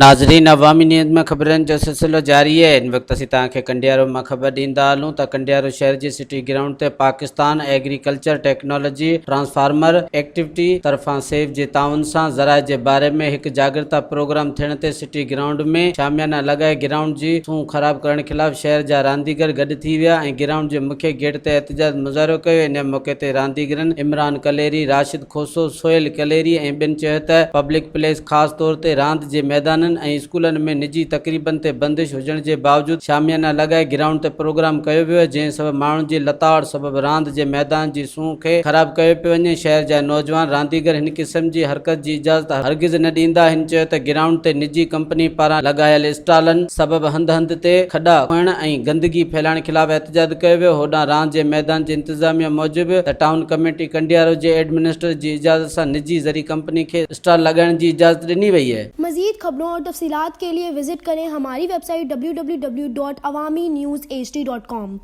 ناظرين عوامي نيوز ۾ خبرن جو سلسلو جاري آهي هن وقت اسين توهان کي ڪنڊيارو مان خبر ڏيندا هلون ته ڪنڊيارو شهر جي سٽي گرائونڊ تي Pakistan agriculture technology transformer activity طرفان سيف جي تعاون سان زراعت جي باري ۾ هڪ جاڳرتا پروگرام ٿيڻ تي سٽي گرائونڊ ۾ شاميانا لڳائي گرائونڊ جي سونهن خراب ڪرڻ خلاف شهر جا رانديگر گڏ ٿي ويا ۽ گرائونڊ جي مکيه گيٽ تي احتجاج مظاهرو ڪيو ان موقعي تي رانديگرن عمران ڪليري، راشد کوسو، سهيل ڪليري ۽ ٻين چيو ته پبلڪ پليس خاص طور تي راند جي ميدانن ۽ اسڪولن ۾ نجي تقريبن تي بندش هجڻ جي باوجود شاميانا لڳائي گرائونڊ تي پروگرام ڪيو ويو جنهن سبب ماڻهن جي لتاڙ سبب راند جي ميدان جي سونهن کي خراب ڪيو پيو وڃي شهر جا نوجوان رانديگر هن قسم جي حرڪت جي اجازت هرگز نه ڏيندا هن چيو ته گرائونڊ تي نجي ڪمپني پاران لڳايل اسٽالن سبب هنڌ هنڌ تي کڏا کوئڻ ۽ گندگي ڦهلائڻ خلاف احتجاج ڪيو ويو هوڏانهن راند جي ميدان جي انتظاميه موجب ته ٽائون ڪميٽي ڪنڊيارو جي ايڊمنسٽر جي اجازت سان نجي زرعي ڪمپني کي اسٽال لڳائڻ جي اجازت ڏني وئي. مزيد خبرون اور تفصيلات ڪي ليي وزٽ ڪرين هماري web site www.awamiNewsHD.com.